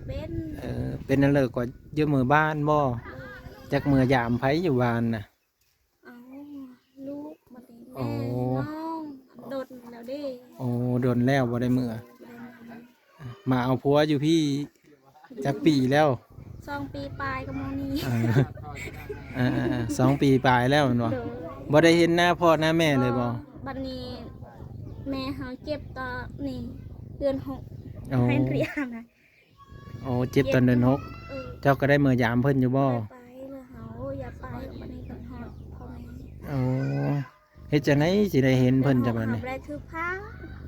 ເປັນ ເອີ ເປັນນັ້ນເລີຍກໍຢູ່ເມືອບ້ານບໍ່? ໂດຍ ຈັກເມືອຢາມໃຜຢູ່ບ້ານນະ? ເອົາ ລູກ ບັດນີ້ ໂອ້ ແມ່ ນ້ອງ ດົນແລ້ວເດ້. ໂອ້ ດົນແລ້ວບໍ່ໄດ້ເມືອ. ມາເອົາຜົວຢູ່ພີ້ຈັກປີແລ້ວ? ສອງປີປາຍກໍມານີ້. ເອີ ເອີໆໆ ສອງປີປາຍແລ້ວແມ່ນບໍ່? ໂດຍ ບໍ່ໄດ້ເຫັນໜ້າພໍ່ໜ້າແມ່ເລີຍບໍ່? ບັດນີ້ແມ່ເຮົາເຈັບຕອນນີ້ເດືອນຫົກ. ໂອ້ ໃຫ້ເລີຍນະ. ໂອ້ ເຈັບຕອນເດືອນຫົກ. ເອີ ເຈົ້າກໍໄດ້ເມືອຢາມເພິ່ນຢູ່ບໍ່? ໄດ້ໄປ ເມືອເຮົາ ໂອ້ ຢາກໄປ ບັດນີ້ກໍຮອດພໍ່ແມ່. ໂອ້ ເຮັດຈັ່ງໃດຊິໄດ້ເຫັນເພິ່ນຈະບັດນີ້? ເຮົາບໍ່ໄດ້ຖືພາ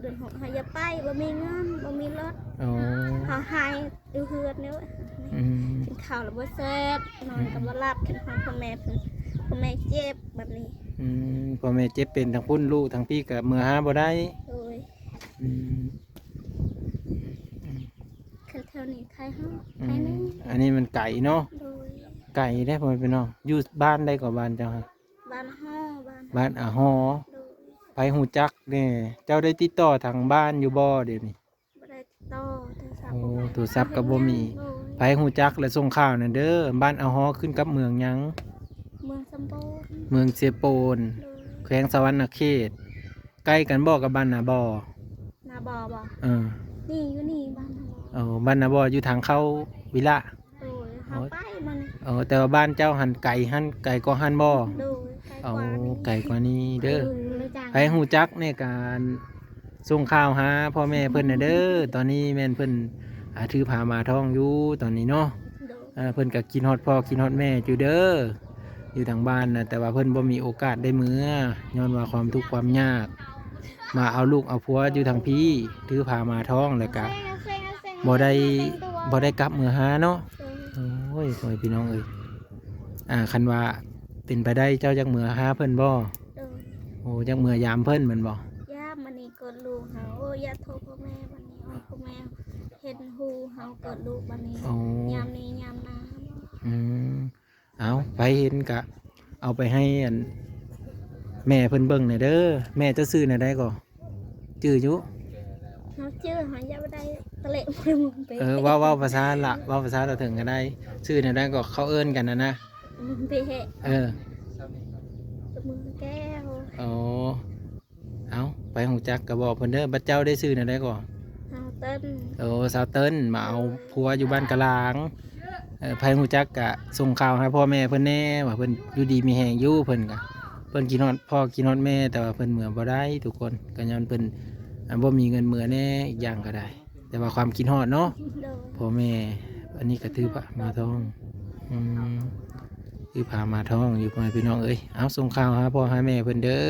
ເດືອນຫົກເຮົາຢາກໄປ ບໍ່ມີເງິນ ບໍ່ມີລົດ. ໂອ້ ເຮົາໃຫ້ຢູ່ເຮືອນນີ້. ອືມ ກິນເຂົ້າແລ້ວບໍ່ແຊບ ນອນກໍບໍ່ຫຼັບ ຄິດຮອດພໍ່ແມ່ເພິ່ນ ພໍ່ແມ່ເຈັບບັດນີ້. ອືມ ພໍ່ແມ່ເຈັບເປັນທັງພຸ້ນ ລູກທັງພີ້ກໍເມືອຫາບໍ່ໄດ້. ໂດຍ. ອືມ ຄັນແຖວນີ້ໄຄເຮົາ ອືມ ໄຄແນ່. ອັນນີ້ມັນໄກເນາະ. ໂດຍ ໄກເດ້ພໍ່ແມ່ພີ່ນ້ອງ. ຢູ່ບ້ານໃດກໍບ້ານເຈົ້າ? ບ້ານຫໍ ບ້ານ ບ້ານອາຫໍ. ໂດຍ ໃຜຮູ້ຈັກແນ່? ເຈົ້າໄດ້ຕິດຕໍ່ທາງບ້ານຢູ່ບໍ່ດຽວນີ້? ບໍ່ໄດ້ຕິດຕໍ່ ໂທລະສັບ. ໂອ້ ບໍ່ມີ ໂທລະສັບກໍບໍ່ມີ. ໂດຍ ໃຜຮູ້ຈັກລະສົ່ງຂ່າວແນ່ເດີ. ບ້ານອາຫໍຂຶ້ນກັບເມືອງຫຍັງ? ເມືອງຊຳໂປນ ເມືອງເຊໂປນ. ໂດຍ ແຂວງສະຫວັນນະເຂດ. ໃກ້ກັນບໍ່ກັບບ້ານນາບໍ່? ນາບໍ່ບໍ່? ເອີ ນີ້ຢູ່ນີ້ບ້ານນາບໍ່. ເອີ ບ້ານນາບໍ່ຢູ່ທາງເຂົ້າວິລະ. ໂດຍ ເຮົາໄປມັນ. ເອີ ແຕ່ວ່າບ້ານເຈົ້າຫັ້ນໄກຫັ້ນ ໄກກວ່າຫັ້ນບໍ່? ໂດຍ ໄກກວ່ານີ້ ໂອ້ ໄກກວ່ານີ້ເດີ. ເອີ ໃຜຮູ້ຈັກໃນການສົ່ງຂ່າວຫາພໍ່ແມ່ເພິ່ນແນ່ເດີ. ຕອນນີ້ແມ່ນເພິ່ນ ອ່າ ຖືພາມາທ້ອງຢູ່ຕອນນີ້ເນາະ. ໂດຍ ເອີ ເພິ່ນກໍຄິດຮອດພໍ່ຄິດຮອດແມ່ຢູ່ເດີ ຢູ່ທາງບ້ານນະ ແຕ່ວ່າເພິ່ນບໍ່ມີໂອກາດໄດ້ເມືອ ຍ້ອນວ່າຄວາມທຸກຄວາມຍາກ ມາເອົາລູກເອົາຜົວຢູ່ທາງພີ້ ຖືພາມາທ້ອງ ແລ້ວກະບໍ່ໄດ້ ບໍ່ໄດ້ກັບເມືອຫາເນາະ. ໂດຍ ໂອ້ຍ ພໍ່ແມ່ພີ່ນ້ອງເອີຍ ອ່າ ຄັນວ່າເປັນໄປໄດ້ເຈົ້າຢາກເມືອຫາເພິ່ນບໍ່? ໂດຍ ໂອ້ ຢາກເມືອຢາມເພິ່ນແມ່ນບໍ່? ຢາມ ມື້ນີ້ກໍລູກເຮົາ ໂອ້ ຢາກໂທພໍ່ແມ່ບັດນີ້ ໂອ້ ພໍ່ແມ່ເຫັນຮູ້ເຮົາກໍລູກບັດນີ້. ໂອ້ ຍາມນີ້ຍາມໜ້າ. ອືມ ເອົາ ໃຜເຫັນກະເອົາໄປໃຫ້ອັນແມ່ເພິ່ນເບິ່ງແດ່ເດີ. ແມ່ເຈົ້າຊື່ແນວໃດກໍ? ຈື່ຢູ່? ເຮົາຈື່ ເຮົາຢາກໄດ້ຕະເລະ. ເອີ ເວົ້າ ເວົ້າພາສາລະ ເວົ້າພາສາລາວເຖິງກໍໄດ້. ຊື່ແນວໃດກໍເຂົາເອີ້ນກັນນະນະ? ເອີ ເອີ ເມືອງແກ້ວ. ໂອ້ ເອົາ ໃຜຮູ້ຈັກກໍບອກເພິ່ນເດີ. ບັດເຈົ້າໄດ້ຊື່ແນວໃດກໍ? ສາວເຕີນ. ໂອ້ ສາວເຕີນ ມາເອົາຜົວຢູ່ບ້ານກະລາງ. ເອີ ໃຜຮູ້ຈັກກະສົ່ງຂ່າວຫາພໍ່ແມ່ເພິ່ນແດ່ ວ່າເພິ່ນຢູ່ດີມີແຮງຢູ່. ເພິ່ນກະ ເພິ່ນຄິດຮອດພໍ່ຄິດຮອດແມ່ ແຕ່ວ່າເພິ່ນເມືອບໍ່ໄດ້ທຸກຄົນ ກໍຍ້ອນເພິ່ນ ອ່າ ບໍ່ມີເງິນເມືອແດ່ ອີກຢ່າງກໍໄດ້ ແຕ່ວ່າຄວາມຄິດຮອດເນາະ. ໂດຍ ພໍ່ແມ່ ອັນນີ້ກໍຖືພາມາທ້ອງ. ອືມ ຖືພາມາທ້ອງຢູ່ ພໍ່ແມ່ພີ່ນ້ອງເອີຍ. ເອົາ ສົ່ງຂ່າວຫາພໍ່ຫາແມ່ເພິ່ນເດີ.